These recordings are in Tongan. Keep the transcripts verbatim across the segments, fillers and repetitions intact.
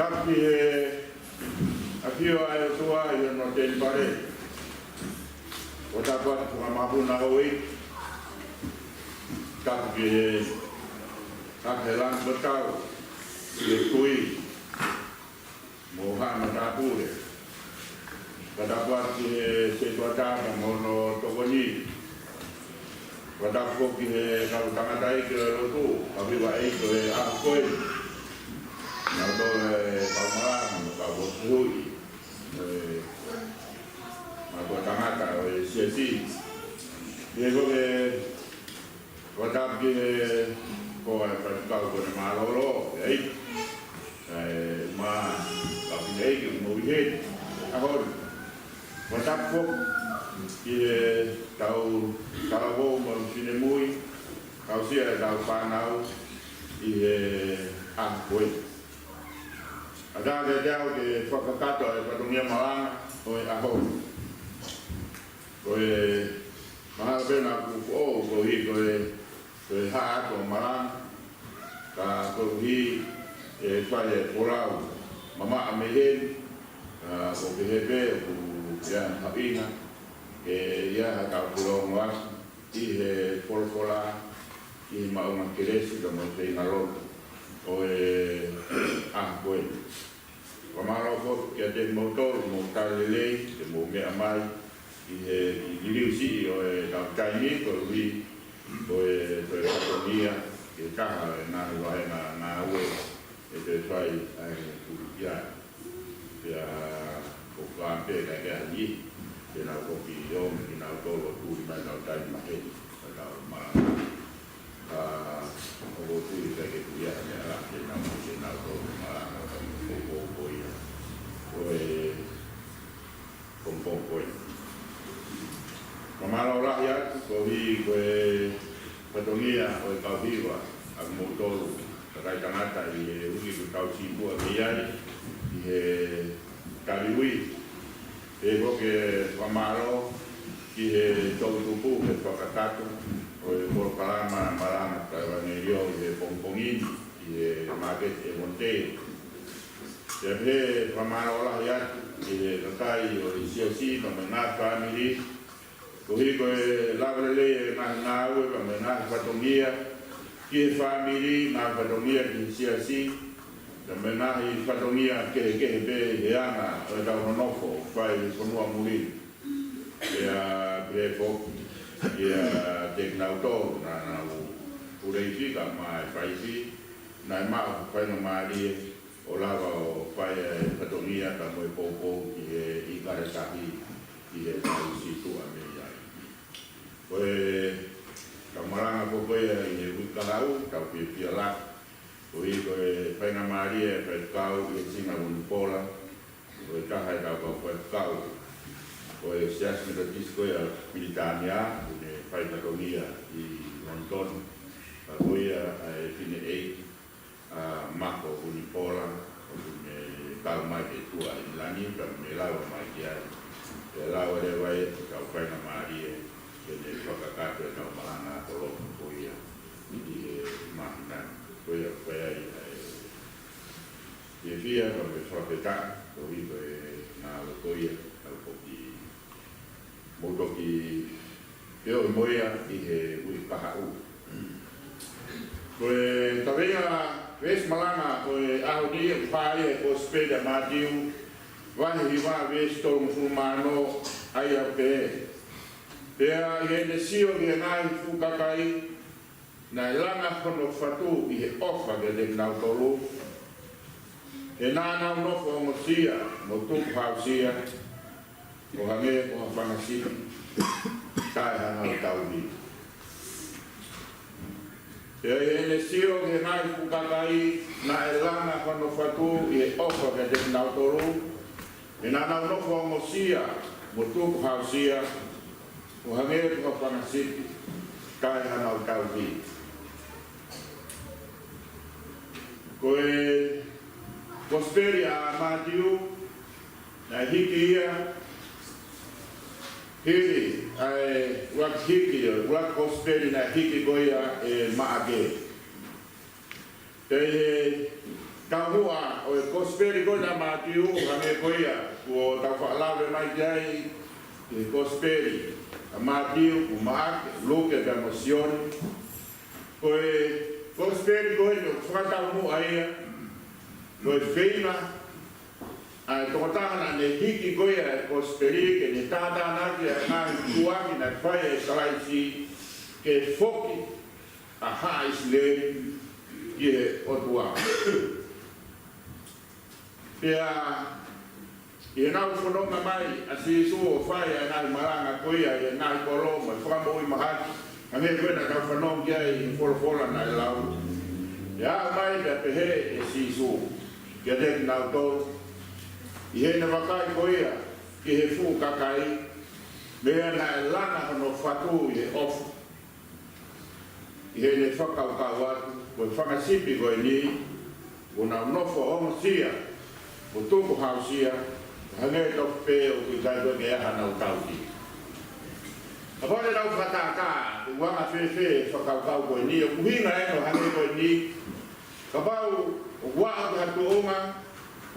Tapu ki he ʻafio ʻa e ʻOtua ʻi hono temipale. Ko e tapu atu ki he Mapuna ʻo e tapu ki he Hake Langi Kotau, ki he Kui, mo haʻa matāpule. Ko e tapu atu ki he setuata mo hono tokoni. Ko e tapu foki ki he kau tangataʻeiki ʻo e lotu, kau hiva ʻeiki ʻo e ʻaho ko eni. Nau tō e kau malanga mo e kau foki hui. Ē, mo e kau tangata ʻo e siasi. Pea ko e, ko e tapu ki he, ko e faifekau ko eni mālōlō, ē. Ē, mo e kau fineʻeiki mo e heni. ʻAho ni. Ko e tapu ki he kau talavou mo e finemui, kau sia e kau fānau ʻi he ʻaho ko eni. ʻAtā kiate au ke fakakakato e fatongia malanga ʻo e ʻaho ni. Ko e mahalo pē naʻa ku foʻou koeʻuhi ko e, ko e hā atu ʻo malanga, ka koeʻuhi ʻe fai e folau mamaʻo mei heni, ka ʻoku pehē pē ʻoku ʻi ai e mahuʻinga ke ʻi ai haʻatau pule ongo atu ʻi he folofola, ʻi he maʻunga kelesi ka mo e feinga lotu ʻo e ʻaho ko eni. Fakamālō foki kiate kimoutolu hoʻomou tali lelei, ke mou meʻa mai ʻi he kiʻi liliu siʻi ʻo ʻetau taimi, koeʻuhi ko e toe fatongia ki he taha ʻo e ngaahi vahenga ngāue ʻe toe fai ʻa e kulukia. Pea ko e kāpē ka ke ahi, te nau foki ʻo kinautolu ʻo tuli mai ʻetau taimi maheni, ʻetau malanga. ʻA, ʻoku ou tui ʻikai ke tui ha meʻa lahi ke nau, ke nau tō ke malanga ka mo e pongipongi ko ia. Ko e pongipongi ko ia. Fakamālō lahi atu, koeʻuhi ko e fatongia ʻo e kau hiva ʻa kimoutolu kakai tangata ʻi he uike kuo tau sīpinga mei ai, ʻi he taliui. Pea ko e fakamālō ki he toʻutupu he fakakakato ʻo e polokalama malanga fakaʻevangeliō ʻi he pongipongi ni ʻi he māketi ʻi Montevideo. Pea pehē fakamālō lahi atu ki he kakai ʻo e siasi, pea mo e ngaahi fāmili, koeʻuhi ko e lava lelei e ngaahi ngāue, pea mo e ngaahi fatongia ki he fāmili, ngaahi fatongia ki he siasi, pea mo e ngaahi fatongia kehekehe pē ʻi he anga ʻo ʻetau nonofo ʻoku fai ʻi he fonua muli. Pea pehē foki kiate kinautolu naʻa nau pule ʻi fika mai faifi, naʻe maʻu faingamālie ʻo lava ʻo fai e fatongia ka mo e poupou ki he ʻIkale Tahi ʻi heʻetau sīpinga mei ai. Ko e kau malanga ko ia ʻi he uike kahaʻu, tau fiefia lahi. Koeʻuhi ko e faingamālie e faifekau ʻi he Singa Vunipola, ko e taha e kau faifekau ʻo e Siasi Metotisi ko ia Pilitānia, ʻoku ne fai fatongia ʻi Lonitoni. Ka ko ia ʻa e fineʻeiki ʻa Mako Vunipola, ʻoku ne kau mai ki tuʻa ʻIngilani, ka ne lava mai ki ai. Pea lava leva ia ke tau faingamālie ke ne fakakakato ʻetau malanga koloa ko ia ʻi he māhina ni. Ko ia, ko ia ʻa e fiefia ka mo e fakafetaʻi, koeʻuhi ko e ngāue ko ia, tau foki mou toki feohi mo ia ʻi he uike kahaʻu. Ko e kaveinga veesi malanga ʻo e ʻaho ni ʻoku hā ia he Kosipeli ʻa Mātiu, vahe hiva veesi tolungofulu mā ono, ʻa ia ʻoku pehē: Pea ʻi heʻene sio ki he ngaahi fuʻu kakai, naʻe langa hono fatu ʻi he ʻofa kiate kinautolu. He naʻa nau nofo ongosia mo tukuhausia, ʻo hangē ko ha fanga sipi taʻe hano tauhi. Pea ʻi heʻene sio ki he ngaahi fuʻu kakai, naʻe langa hono fatu ʻi he ʻofa kiate kinautolu. He naʻa nau nofo ongosia mo tukuhausia, ʻo hangē ko ha fanga sipi taʻe hano tauhi. Ko e Kosipeli ʻa Mātiu, naʻe hiki ia hili ʻa e ʻuluaki hiki, ʻuluaki Kosipeli naʻe hiki ko ia ʻe Maʻake. Pea ʻi he taumuʻa ʻo e Kosipeli ko ena ʻa Mātiu, hangē ko ia kuo tau faʻa lave mai ki ai, ʻi he Kosipeli ʻa Mātiu, mo Maʻake, Luke pea mo Sione. Ko e Kosipeli ko eni ʻoku fakataumuʻa ia, ko e feinga ʻa e tokotaha naʻa ne hiki ko ia ʻa e Kosipeli ke ne tātānaki ʻa e ngaahi tuʻuaki naʻe fai ʻe Kalaisi ke foki ʻa haʻa ʻIsileli ki he ʻOtua. Pea ʻi heʻenau fononga mai ʻa Sīsū ʻo fai ʻa e ngaahi malanga ko ia ʻi he ngaahi kolo mo e fakamoʻui mahaki, hangē ko ia naʻa tau fanongo ki ai ʻi he folofola naʻe lau. Pea aʻu mai pea pehē ʻe Sīsū kiate kinautolu, ʻi heʻene vakai ko ia ki he fuʻu kakai, meʻa naʻe langa hono fatu ʻi he ʻofa, ʻi heʻene fakakaukau atu, ko e fanga sipi ko eni, kuo nau nofo ongosia, mo tukuhausia, hangē tofu pē ʻoku ʻikai ko e ke aha nau tauhi. Kapau te nau fakatātā, ʻoku anga fēfē e fakakaukau ko eni, ʻoku ʻuhinga ʻeni ʻo hangē ko eni, kapau ʻoku aʻu ki ha tuʻunga,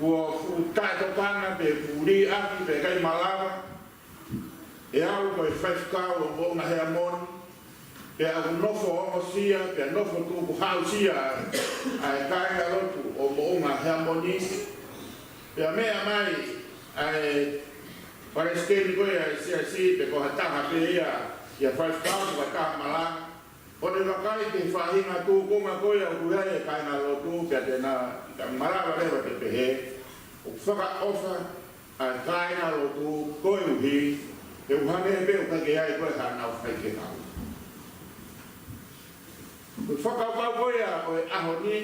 kuo fuʻu taʻetokanga pe fuʻu liʻaki pe ʻikai malava, ʻe aʻu ko e faifekau ʻo Moʻunga Heamoni, pea ʻoku nofo ongosia, pea nofo tukuhausia ʻa e kāingalotu ʻo Moʻunga Heamoni, pea meʻa mai ʻa e palesiteni ko ia ʻa e siasi, pe ko ha taha pē ia, ia faifekau, pe ko ha taha malanga, ʻo ne vakai ki he faʻahinga tūkunga ko ia ʻoku ʻi ai e kāingalotu, pea te na malava leva ke pehē, ʻoku fakaʻofa ʻa e kāingalotu koeʻuhi he ʻoku hangē pē ʻoku ʻikai ke ʻi ai ko e haʻanau faifekau. Ko e fakakaukau ko ia ʻo e ʻaho ni,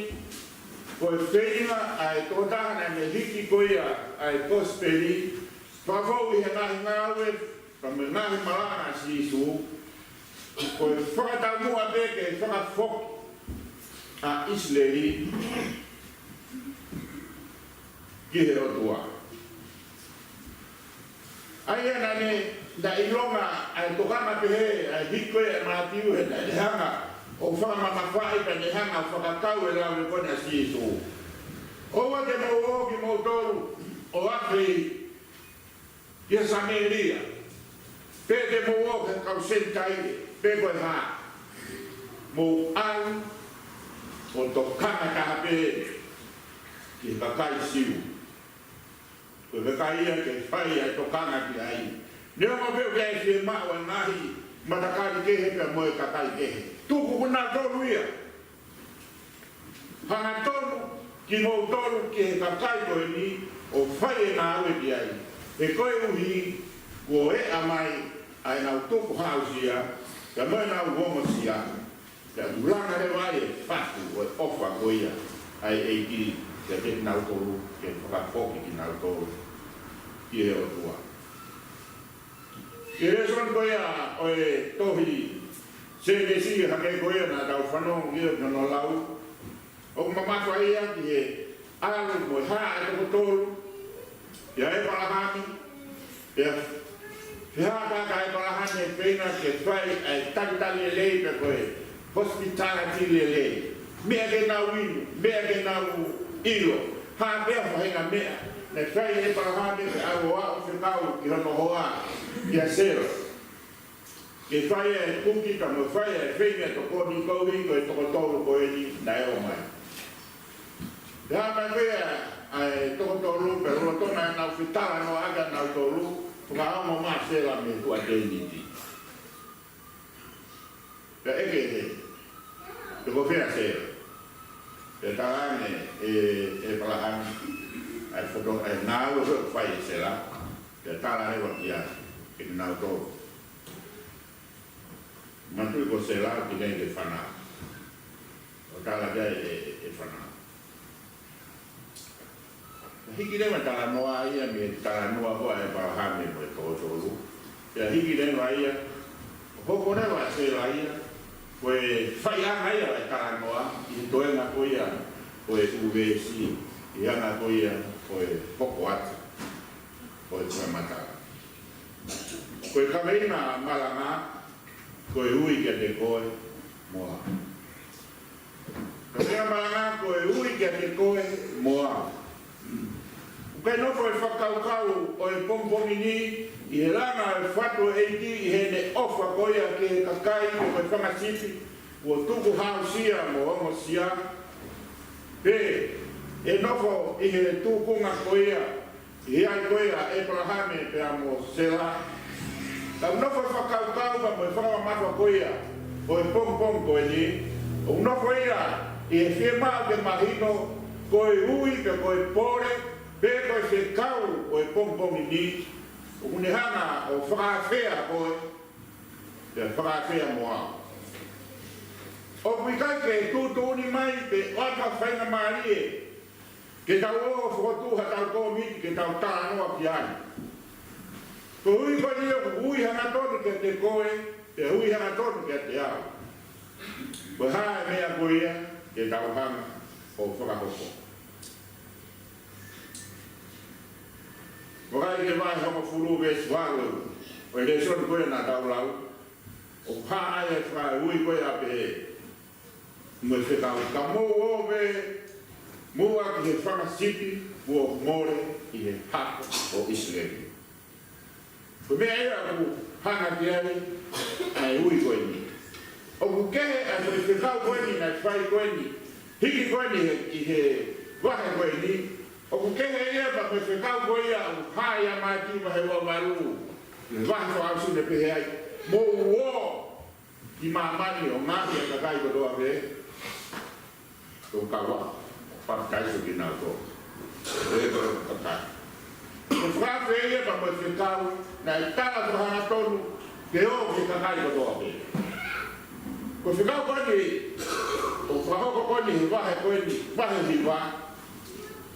ko e feinga ʻa e tokotaha naʻa ne hiki ko ia ʻa e Kosipeli, fakafou ʻi he ngaahi ngāue, pea mo e ngaahi malanga ʻa Sīsū, ko e fakataumuʻa pē ke fakafoki ʻa ʻIsileli ki he ʻOtua. ʻA ia naʻa ne, naʻe ʻilonga ʻa e tokanga pehē ʻa e hiki ko ia ʻa Mātiu he naʻa ne hanga ʻo fakamamafaʻi pea ne hanga ʻo fakakau e lave ko ena ʻa Sīsū. ʻOua te mou ō kimoutolu ʻo afe ia Samēlia, pe te mou ō ki he kau Senitaile, pe ko e hā, mou ʻalu ʻo tokanga taha pē ki he kakai Siu. Ko e kakai ia ke fai ʻa e tokanga ki ai. Neongo pē ʻoku ʻi ai e fiemaʻu ʻa e ngaahi matakali kehe pea mo e kakai kehe. Tuku kinautolu ia. Hangatonu kimoutolu ki he kakai ko eni ʻo fai e ngāue ki ai. He koeʻuhi kuo eʻa mai ʻa ʻenau tukuhausia, pea mo ʻenau ongosia. Pea ʻoku langa leva ai e fatu ʻo e ʻofa ko ia ʻa e ʻEiki kiate kinautolu, ke fakafoki kinautolu ki he ʻOtua. Ko e lēsoni ko ia ʻo e tohi Sēnesi, hangē ko ia naʻa tau fanongo ki ai ʻi hono lau, ʻoku mamafa ia ki he ʻalu mo e hā ʻa e toko tolu, ʻia ʻĒpalahame, pea fehākaka ʻa ʻĒpalahame ʻi he feinga ke fai ʻa e talitali lelei pe ko e hospitality lelei. Meʻa ke nau inu, meʻa ke nau ʻilo, hā pē ha faʻahinga meʻa. Naʻe fai ʻe ʻĒpalahame ke ʻalu ʻo aʻu ʻo fekau ki hono hoa, kia Sela, ke fai ʻa e kuki pea mo fai ʻa e feinga tokoni koeʻuhi ko e toko tolu ko eni naʻe ō mai. Pea hā mai pē ʻa e toko tolu, pea lolotonga ʻenau fetalanoaʻaki ʻanautolu, fakaongo mai ʻa Sela mei tuʻa tēniti. Pea ʻeke ʻe he, pe ko fē ʻa Sela. Pea talaange ʻe ʻĒpalahame ʻa e foto, ʻa e ngāue ʻoku fai ʻe Sela. Pea tala leva kia, kia kinautolu, manatuʻi ko Sela ʻoku teʻeki ke fānau. ʻO tala ki ai ʻe, ʻe fānau. Naʻe hiki leva e talanoa ia mei he talanoa ko ia ʻa ʻĒpalahame mo e toko tolu. Pea hiki leva ia, hoko leva ʻa Sela ia ko e faiʻanga ia ʻo e talanoa ʻi he toenga ko ia ʻo e ʻū veesi, ʻi he anga ko ia ʻo e hoko atu ʻo e fakamatala. Ko e kaveinga malanga, ko e ui kiate koe mo au. Ka meʻa malanga ko e ui kiate koe mo au. ʻOku ʻikai nofo e fakakaukau ʻo e pongipongi ni ʻi he langa ʻo e fatu ʻo e ʻEiki ʻi heʻene ʻofa ko ia ki he kakai ko e fanga sipi kuo tukuhāusia mo ongosia. Pea ʻe nofo ʻi he tūkunga ko ia ʻi he ʻai ko ia ʻa ʻĒpalahame pea mo Sela. Ka ʻoku nofo e fakakaukau pea mo e fakamamafa ko ia ʻo e pongipongi ko eni, ʻoku nofo ia ʻi he fiemaʻu ke mahino ko e ui pe ko e pole pe ko e fekau ʻo e pongipongi ni, ʻoku ne hanga ʻo fakaafea koe pea fakaafea mo au. ʻOku ʻikai ke tuʻutuʻuni mai pe ʻoatu ha faingamālie ke tau ō ʻo fokotuʻu haʻatau kōmiti ke tau talanoa ki ai. Ko e ui ko eni ʻoku ui hangatonu kiate koe, pea ui hangatonu kiate au. Ko e hā e meʻa ko ia ke tau hanga ʻo fakahoko? Vakai ki he vahe hongofulu veesi valu ʻo e lēsoni ko ia naʻa tau lau. ʻOku hā ai e fakaui ko ia ʻo pehē: Mo e fekau, ka mou ō pē muʻa ki he fanga sipi kuo mole ʻi he hako ʻo ʻIsileli. Ko e meʻa ia ʻoku hanga ki ai ʻa e ui ko eni. ʻOku kehe ʻa e fekau ko eni naʻe fai ko eni, hiki ko eni he, ʻi he vahe ko eni. ʻOku kehe ia pea mo e fekau ko ia ʻoku hā ʻia Mātiu vahe ua valu, ʻi he vahe fakaʻosi, naʻe pehē ai: Mou ō ki māmani ʻo ngaohi e kakai kotoa pē ke u kau ai, ʻo papitaiso kinautolu. Ko e kakai. Ko e fakaafeʻi ia pea mo e fekau naʻe tala fakahangatonu ke ō ki he kakai kotoa pē. Ko e fekau ko eni ʻoku fakahoko ko eni he vahe ko eni, vahe hiva,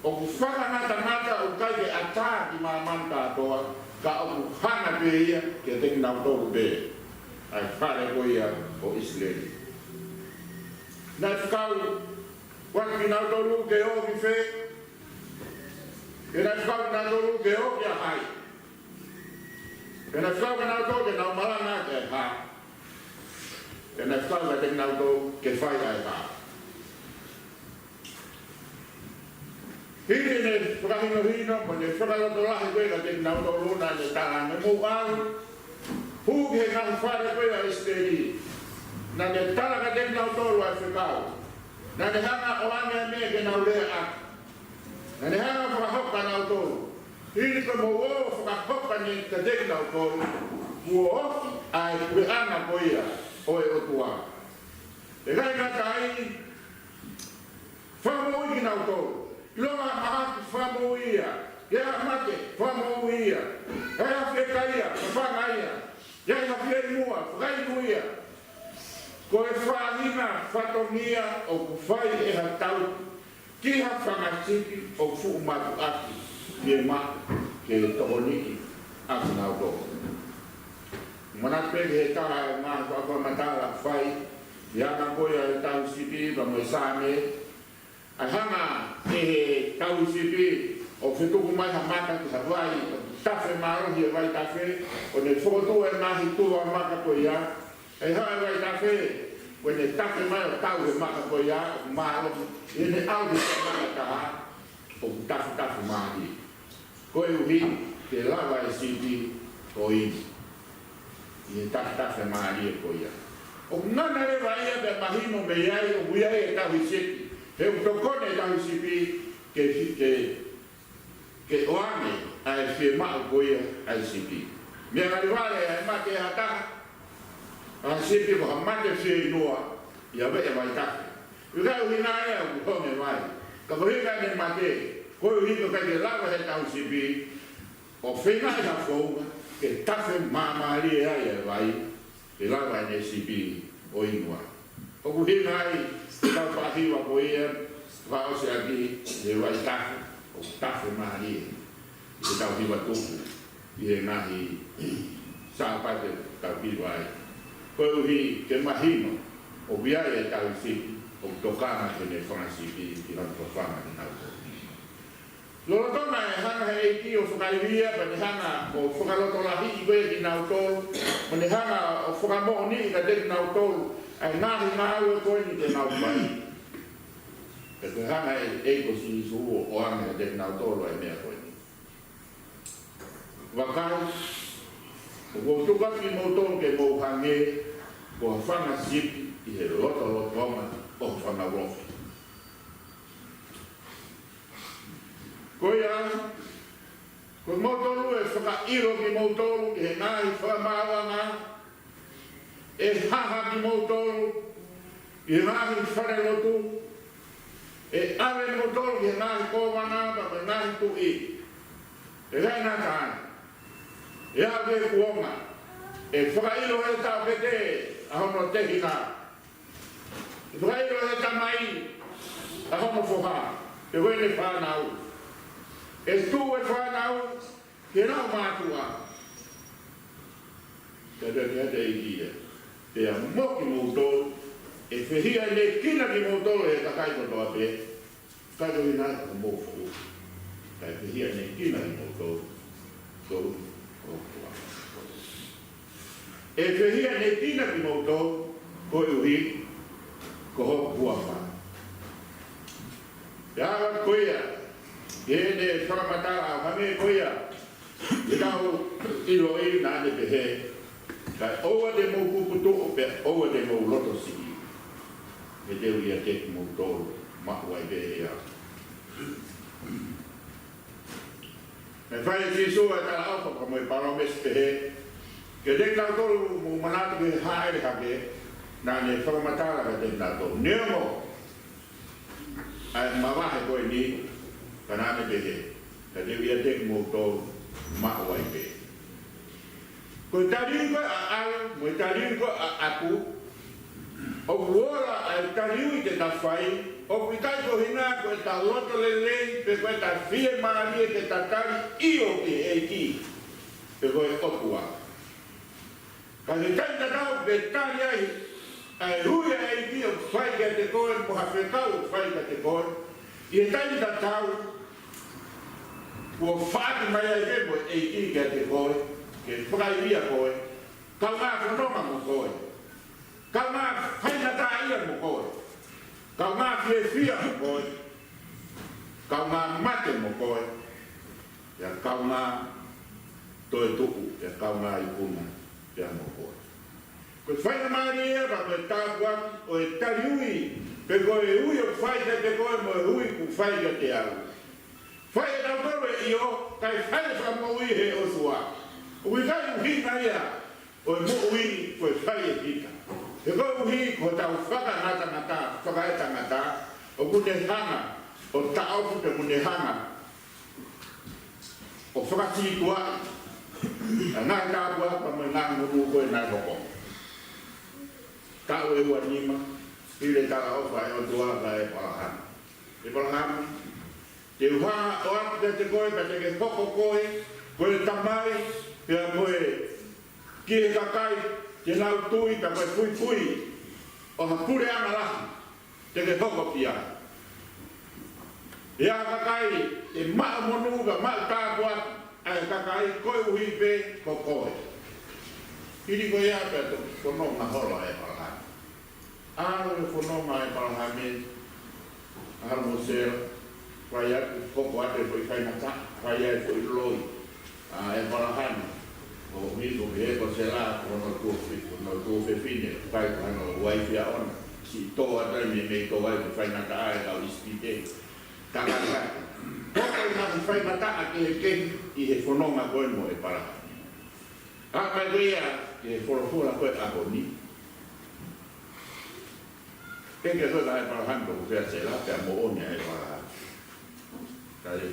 ʻoku fakangatangata, ʻoku ʻikai ke ʻatā ki māmani kātoa, ka ʻoku hanga pē ia kiate kinautolu pē, ʻa e fale ko ia ʻo ʻIsileli. Naʻe fekau ʻaki kinautolu ke ō ki fē? Pea naʻe fekau kinautolu ke ō kia hai? Pea naʻe fekau kinautolu ke nau malanga ki he hā? Pea naʻe fekau kiate kinautolu ke fai ʻa e hā? Hili ʻene fakahinohino mo ʻene fakalotolahi ko ē kiate kinautolu, naʻa ne tala ange: Mou ʻalu, hū ki he ngaahi fale ko ia ʻo ʻIsileli. Naʻa ne tala kiate kinautolu ʻa e fekau. Naʻa ne hanga ʻo ʻoange ʻa e meʻa ke nau lea ʻaki. Naʻa ne hanga ʻo fakahoko kia nautolu. Hili ko e mou ō ʻo fakahoko ʻeni kiate kinautolu, kuo ofi ʻa e puleʻanga ko ia ʻo e ʻOtua. ʻIkai ngata ai, fakamoʻui kinautolu. ʻIlonga ha mahaki, fakamoʻui ia. ʻI ai ha mate, fakamoʻui ia. ʻI ai ha fiekaia, fafanga ia. ʻI ai ha fieinua, fakainu ia. Ko e faʻahinga fatongia ʻoku fai ʻe ha tauhi ki ha fanga sipi ʻoku fuʻu mātuʻaki fiemaʻu ke tokoniʻi ʻa kinautolu. Manatu pē ki he taha e ngaahi fakafakamatala fai ʻi he anga ko ia e tauhi sipi pea mo e Saame. ʻA e hanga ʻe he tauhi sipi ʻo fetuku mai ha maka ki ha vai, ʻo tafe mālohi e vaitafe, ʻo ne fokotuʻu e ngaahi tuva maka ko ia. ʻE haʻu e vaitafe, ko ʻene tafe mai ʻo tau e maka ko ia, ʻo mālohi, ʻi heʻene ʻauhi e maka ʻe taha, ʻoku tafetafe mālie. Koeʻuhi ke lava e sipi ʻo inu ʻi he tafetafe mālie ko ia. ʻOku ngana leva ia pea mahino mei ai ʻoku ʻi ai e tauhi sipi. He ʻoku tokoni e tauhi sipi ke, ke, ke ʻoange ʻa e fiemaʻu ko ia ʻa e sipi. Meʻa ngali vale ʻa e mate ʻa ha taha, ʻa e sipi ko ha mate fieinua ʻi ha veʻe vaitafe. ʻIkai ʻuhinga ia ʻoku honge vai, ka ko e ʻuhinga ʻene mate, koeʻuhi ko e ʻikai ke lava he tauhi sipi ʻo feinga ʻi ha founga ke tafe māmālie ai e vai, ke lava ʻene sipi ʻo inu ai. ʻOku ʻuhinga ai e tau faʻahiva ko ia, fakaʻosi ʻaki e vaitafe, ʻoku tafe mālie ʻi he tau hiva tupu ʻi he ngaahi Sāpate tau hiva ai. Koeʻuhi ke mahino ʻoku ʻi ai e tauhi sipi ʻoku tokanga ki heʻene fanga sipi ʻi hono fafanga kinautolu. Lolotonga e hanga he ʻEiki ʻo fakaivia, pea ne hanga ʻo fakalotolahiʻi ko ē kinautolu, mo ne hanga ʻo fakamoʻoniʻi kiate kinautolu ʻa e ngaahi ngāue ko eni te nau fai. Pea ko e hanga ʻe he ʻEiki ko Sīsū ʻo ʻoange kiate kinautolu ʻa e meʻa ko eni. Vakai, ʻoku ou tuku atu kimoutolu ke mou hangē ko ha fanga sipi ʻi he lotolotonga ʻo ha fanga ulofi. Ko ia, ko kimoutolu ʻe fakaʻilo kimoutolu ki he ngaahi fakamaauʻanga, ʻe haha kimoutolu ʻi he ngaahi falelotu, ʻe ʻave kimoutolu ki he ngaahi kōvana mo e ngaahi tuʻi. ʻE ʻikai ngata ai, ʻe aʻu ki he kuonga, ʻe fakaʻilo ʻe he taʻokete ʻa hono tehina. ʻE fakaʻilo ʻe he tamai ʻa hono foha, pea mo ʻene fānau. ʻE tuʻu e fānau ki heʻenau mātuʻa. Pea pehē atu ʻe he ʻEiki ia, pea mo kimoutolu, ʻe fehiʻanekina kimoutolu ʻe he kakai kotoa pē, kae ʻikai ko hoʻomou foʻui. Kae fehiʻanekina kimoutolu, koeʻuhi ko hoku huafa. ʻE fehiʻanekina kimoutolu, koeʻuhi ko hoku huafa. Pea ʻalu atu ko ia, ʻi heʻene fakamatala ʻo hangē ko ia ʻoku tau ʻiloʻi, naʻa ne pehē, kae ʻoua te mou puputuʻu, pea ʻoua te mou lotosiʻi. He te u ʻiate kimoutolu maʻu ai pē ʻe au. Naʻe fai ʻe Sīsū ʻa e talaʻofa pea mo e palōmesi pehē kiate kinautolu, mou manatu ki he hāʻele hake, naʻa ne fakamatala kiate kinautolu. Neongo ʻa e mavahe ko eni, ka naʻa ne pehē, ka te u ʻiate kimoutolu maʻu ai pē. Ko e taliui ko ē ʻa ʻAlo, mo e taliui ko ē ʻa ʻAtu, ʻoku ola ʻa e taliui te ta fai, ʻoku ʻikai ko e ʻuhinga ko ʻeta loto lelei, pe ko ʻeta fiemālie ke ta tali ʻio ki he ʻEiki, pe ko e ʻOtua. Ka ʻi he taimi tatau pē tali ai ʻa e ui ʻa e ʻEiki ʻoku fai kiate koe, mo ha fekau ʻoku fai kiate koe, ʻi he taimi tatau, kuo faʻaki mai ai pē mo e ʻEiki kiate koe, ke fakaivia koe, kaungā fononga mo koe, kaungā faingataʻaʻia mo koe, kaungā fiefia mo koe, kaungā mate mo koe, pea kaungā toetuʻu, pea kaungā ikuna pea mo koe. Ko e faingamālie ia pea ko e tāpuaki ʻo e taliui, pe ko e ui ʻoku fai kiate koe mo e ui ʻoku fai kiate au. Fai ʻe tautolu e ʻio, kae fai e fakamoʻui ʻe he ʻOtua. ʻOku ʻikai ʻuhinga ia ʻo e moʻui ko e fai ʻe kita. He koeʻuhi ko hotau fakangatangata, fakaetangata, ʻoku ne hanga ʻo taʻofi pea mo ne hanga ʻo fakasītuʻaʻi ʻa e ngaahi tāpuaki pea mo e ngaahi monū ko ē naʻe hoko. Taʻu ʻe ua nima, hili e talaʻofa ʻa e ʻOtua kia ʻĒpalahame. ʻĒpalahame, te u hanga ʻo ʻoatu kiate koe, pea te ke hoko koe ko e tamai, pea mo e ki he kakai te nau tui, pea ko e puipui ʻo ha puleʻanga lahi te ke hoko ki ai. ʻE ʻi ai ha kakai te maʻu monū, pea maʻu tāpuaki ʻa e kakai koeʻuhi pē ko koe. Hili ko ia pea toki fononga holo ʻa ʻĒpalahame. ʻAlu e fononga ʻa ʻĒpalahame, ʻalu mo Sela, fai atu, hoko atu e foʻi faingataʻa, fai ai e foʻi loi ʻa ʻĒpalahame. ʻO hifo ki he ko Sela, ko hono tuofefine, ko hono tuofefine, ʻikai ko hano uaifi ʻaʻana. Siʻi tō atu ai mei, mei tō ai ko e faingataʻa ʻa e kau ʻIsipite. Takataka. Hoko e ngaahi faingataʻa kehekehe ʻi he fononga ko ē mo ʻĒpalahame. Aʻu mai ko ia ki he folofola ko ē ʻo e ʻaho ni. Ke ke sota ʻa ʻĒpalahame, kuo fea Sela, pea moʻoni ʻa ʻĒpalahame. Ka e,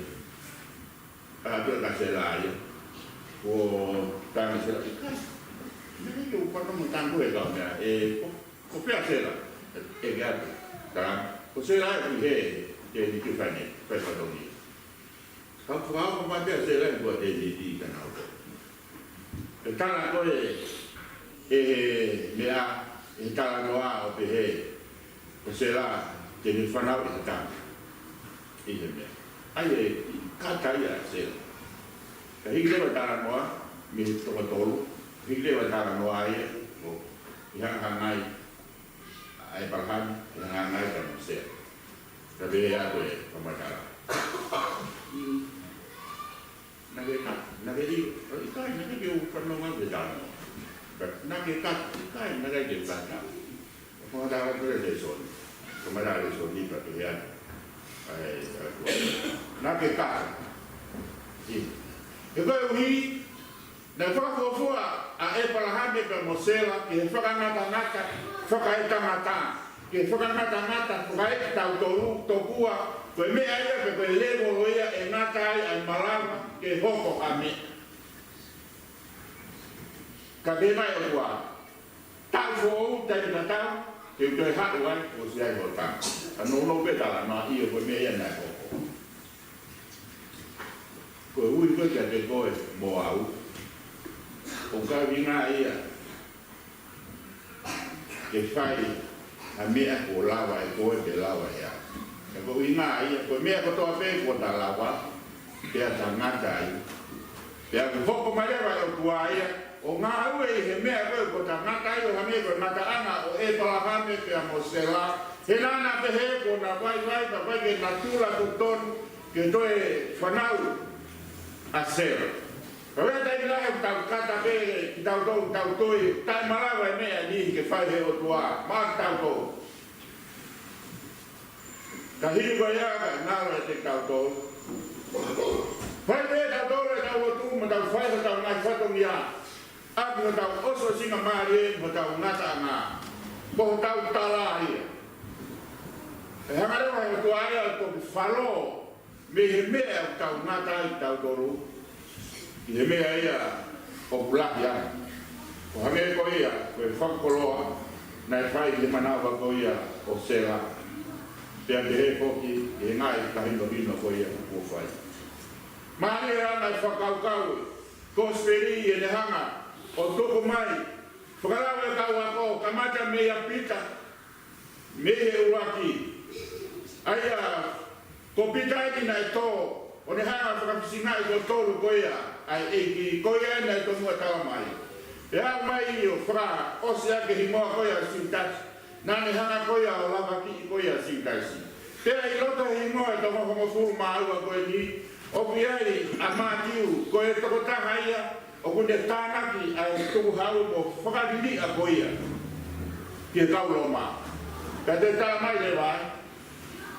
ka ʻatu ʻe ka Sela ia. Kuo tangi Sela, ʻikai. Meʻa ke u pano mo tangi e kau meʻa, ʻe, ko, kuo fea Sela, ʻe ke ʻatu. Ka, ko Sela ʻe ki he, te ni ki fane, fai fatongi. Ka fakaʻamu mai pē ʻa Sela ʻi he kuo te ni ki ka nau ko. Pea tala ko ē ʻe he meʻa, ʻe he talanoa ʻo pehē, ko Sela te ne fanauʻi ha tama ʻi he meʻa. ʻA ia ʻe kata ia ʻa Sela. Ka hiki leva e talanoa mei he toko tolu, hiki leva e talanoa ia ʻo ʻi he hangahangai ʻa ʻĒpalahame, ʻi he hangahangai pea mo Sela. Ka pehē atu e fakamatala. Naʻá ke, naʻá ke ʻilo, ʻikai, naʻá ke ʻi he fanongo ki he talanoa. But naʻá ke kata, ʻikai, naʻá ke kata. Fakamatala ko e lēsoni. Fakamatala lēsoni ka pehē atu. ʻAi, ʻai, naʻá ke kata. ʻI. He koeʻuhi, naʻe fakafuofua ʻa ʻĒpalahame pea mo Sela ki he fakangatangata fakaetangata, ki he fakangatangata fakaetautolu, tokua ko e meʻa ia pe ko e lēvolo ia ʻe ngata ai ʻa e malava ke hoko ha meʻa. Ka pehē mai ʻOtua, taʻu foʻou, taimi tatau, te u toe haʻu ai, ʻosi ai hoʻo tama. Ka nounou pē talanoa, ʻio, ko e meʻa ia naʻe hoko. Ko e ui ko ē kiate koe mo au, ʻoku ʻikai ʻuhinga ia ke fai ha meʻa kuo lava ʻe koe pe lava ʻe au. Ka ko e ʻuhinga ia, ko e meʻa kotoa pē kuo ta lava, pea ta ngata ai. Pea ʻoku hoko mai leva ʻe he ʻOtua ia ʻo ngāue ʻi he meʻa ko ē kuo ta ngata ai, ʻo hangē ko e ngataʻanga ʻo ʻĒpalahame pea mo Sela. He naʻá na pehē kuo na vaivai, na vaivai ke na tula totonu ke toe fanauʻi ʻa Sela. Ka ʻi he taimi lahi ʻoku tau kata pē kitautolu, tau toe taʻemalava e meʻa ni ke fai ʻe he ʻOtua maʻa kitautolu. Ka hili ko ia ka ngalo ʻiate kitautolu. Fai pē ʻe tautolu ʻetau lotu mo tau fai hotau ngaahi fatongia ʻaki hotau ʻosiʻosingamālie mo hotau ngataʻanga. Ko hotau tala ia. ʻE hanga leva ʻe he ʻOtua ia ʻo toki falō mei he meʻa ʻoku tau ngata ai kitautolu ki he meʻa ia ʻoku lahi ange. ʻO hangē ko ia ko e fakakoloa naʻe fai ki he manava ko ia ʻo Sela. Pea pehē foki ki he ngaahi fakahinohino ko ia kuo fai. Mālie ʻa e ngaahi fakakaukau Kosipeli ʻi heʻene hanga ʻo tuku mai, fakalau e kau ako, kamata meia Pita, mei he ʻuluaki. ʻA ia, ko Pita eni naʻe tō, ʻo ne hanga ʻo fakafisingaʻi ko e tolu ko ia ʻa e ʻEiki, ko ia eni naʻe tomuʻa tala mai. ʻE aʻu mai ʻo fakaʻosi ʻaki e hingoa ko ia ʻo Siutasi. Naʻá ne hanga ko ia ʻo lavakiʻi ko ia ʻa Siutasi. Pea ʻi loto he hingoa ʻe toko hongofulu mā ua ko eni, ʻoku ʻi ai ʻa Mātiu, ko e tokotaha ia ʻoku ne tānaki ʻa e tukuhau mo fakaliliʻa ko ia ki he kau Loma. Pea toe tala mai leva ai,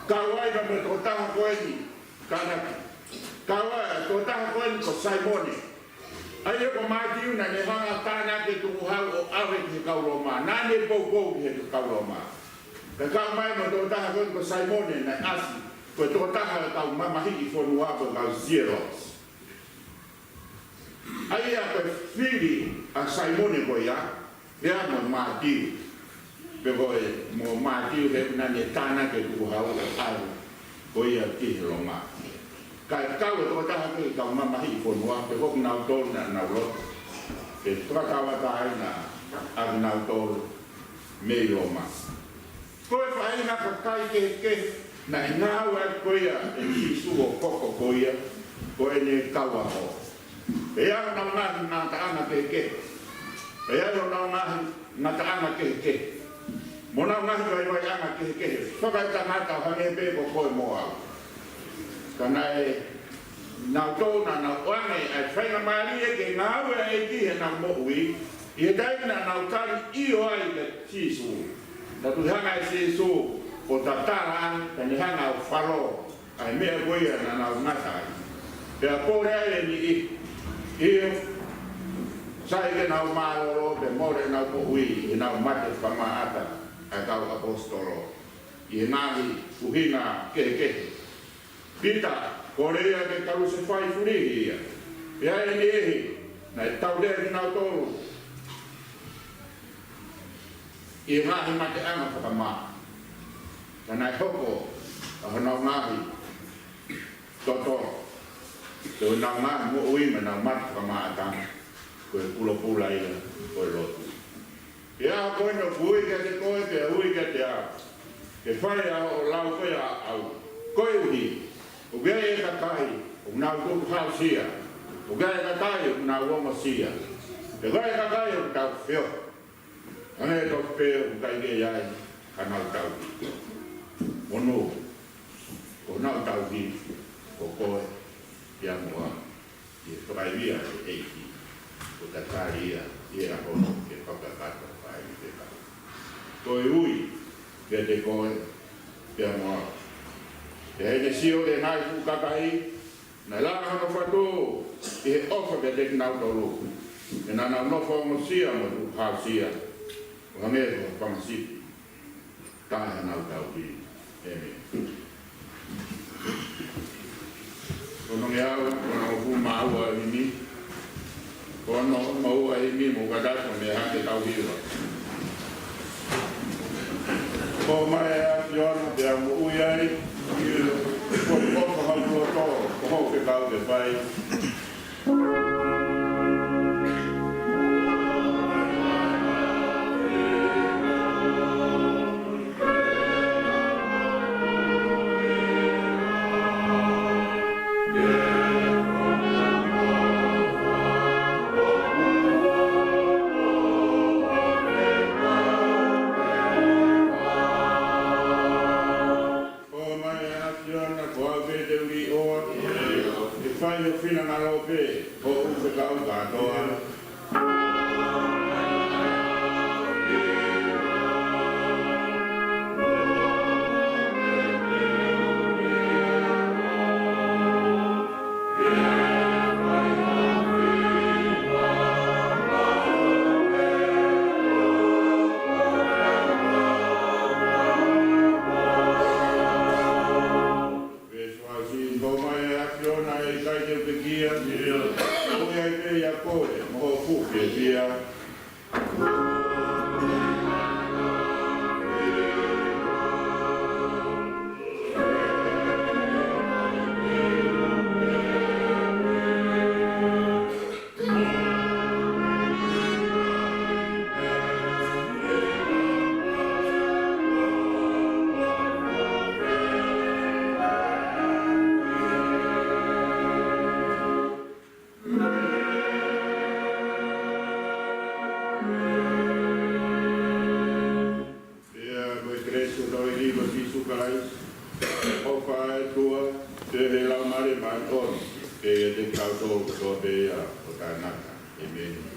kau ai pea mo e tokotaha ko eni, tānaki. Kau ai e tokotaha ko eni ko Saimone. ʻA ia ko Mātiu naʻá ne hanga ʻo tānaki e tukuhau ʻo ʻave ki he kau Loma. Naʻá ne poupou ki he kau Loma. Pea kau mai mo e tokotaha ko eni ko Saimone naʻe ʻasi ko e tokotaha ʻo e kau mamahiʻi fonua ko e kau Zealots. ʻA ia ko e fili ʻa Saimone ko ia, pea mo Mātiu. Pea ko e mo Mātiu he naʻá ne tānaki e tukuhau ʻo ʻave ko ia ki he Loma. Kae kau e tokotaha ko e kau mamahiʻi fonua, pea ko kinautolu naʻa nau loto ke fakatauʻatāina ʻa kinautolu mei Loma. Ko e faʻahinga kakai kehekehe naʻe ngāue ai ko ia ʻe Sīsū ʻo hoko ko ia ko ʻene kau ako. ʻE ʻi ai honau ngaahi ngataʻanga kehekehe. ʻE ʻi ai honau ngaahi ngataʻanga kehekehe mo honau ngaahi vaivaiʻanga kehekehe fakaetangata ʻo hangē pē ko koe mo au. Ka naʻe, naʻa nau tō, naʻa nau ʻoange ʻa e faingamālie ke ngāue ʻa e ʻEiki heʻenau moʻui ʻi he taimi naʻa nau tali ʻio ai kia Sīsū. Naʻe tuʻu hanga ʻe Sīsū ʻo tatala ange, pea ne hanga ʻo falō ʻa e meʻa ko ia naʻa nau ngata ai. Pea pole ai e niʻihi, ʻio, sai ke nau mālōlō pea mole ʻenau moʻui ʻi heʻenau mate fakamaʻata ʻa e kau ʻaposetolo ʻi he ngaahi ʻuhinga kehekehe. Pita, kole ia ke kalusefai fulihi ia. Pea ʻi he niʻihi naʻe tautea kinautolu ʻi he ngaahi mateʻanga fakamā. Ka naʻe hoko ʻa honau ngaahi toto, ko ʻenau ngaahi moʻui mo ʻenau mate fakamaʻata, ko e pulopula ia ʻo e lotu. Pea ko eni ʻoku ui kiate koe pea ui kiate au ke fai ʻa hoʻo lau ko ia ʻaʻau. Koeʻuhi ʻoku ʻi ai e kakai ʻoku nau tukuhausia, ʻoku ʻi ai e kakai ʻoku nau ongosia, pea ʻoku ʻi ai e kakai ʻoku tau feohi. Hangē tofu pē ʻoku ʻikai ke ʻi ai hanau tauhi. Monū. Ko honau tauhi, ko koe, pea mo au, ʻi he fakaivia ʻa e ʻEiki, ʻo tatali ia ʻi he ʻaho ni ke fakakakato ʻa e fekau. Ko e ui kiate koe, pea mo au. Pea ʻi heʻene sio ki he ngaahi fuʻu kakai, naʻe laʻa hono fatu ʻi he ʻofa kiate kinautolu, he naʻa nau nofo ongosia mo tukuhausia, ʻo hangē ko ha fanga sipi taʻe hanau tauhi. ʻĒmeni. Ko hono ngeau, ko hono hongofulu mā ua ʻa e himi, ko hono hongofulu mā ua ʻa e himi, mou kātaki mei he hake tauhi ua. ʻOmai ʻa e ʻAfiona pea moʻui ai, ko e ʻofa ʻa e loto, ko hoʻo fekau ke fai. ʻOmai ʻa e ʻAfiona, ko au pē te u ʻiloa, ʻe fai ho finangalo pē, hoʻo fekau kātoa. Veesi ua ʻosi, ʻOmai ʻa e ʻAfiona, ʻe ʻikai te u pekia, ʻoku ʻi ai pē ʻia koe mo hoʻo fuʻu fiefia. Pea ko e kelesi ʻa hotau ʻEiki ko Sīsū Kalaisi, ʻofa ʻa e ʻOtua, feohi ʻa e Laumālie Māʻoniʻoni, ke ʻiate kitautolu kotoa pē ia ʻo taʻengata. ʻĒmeni.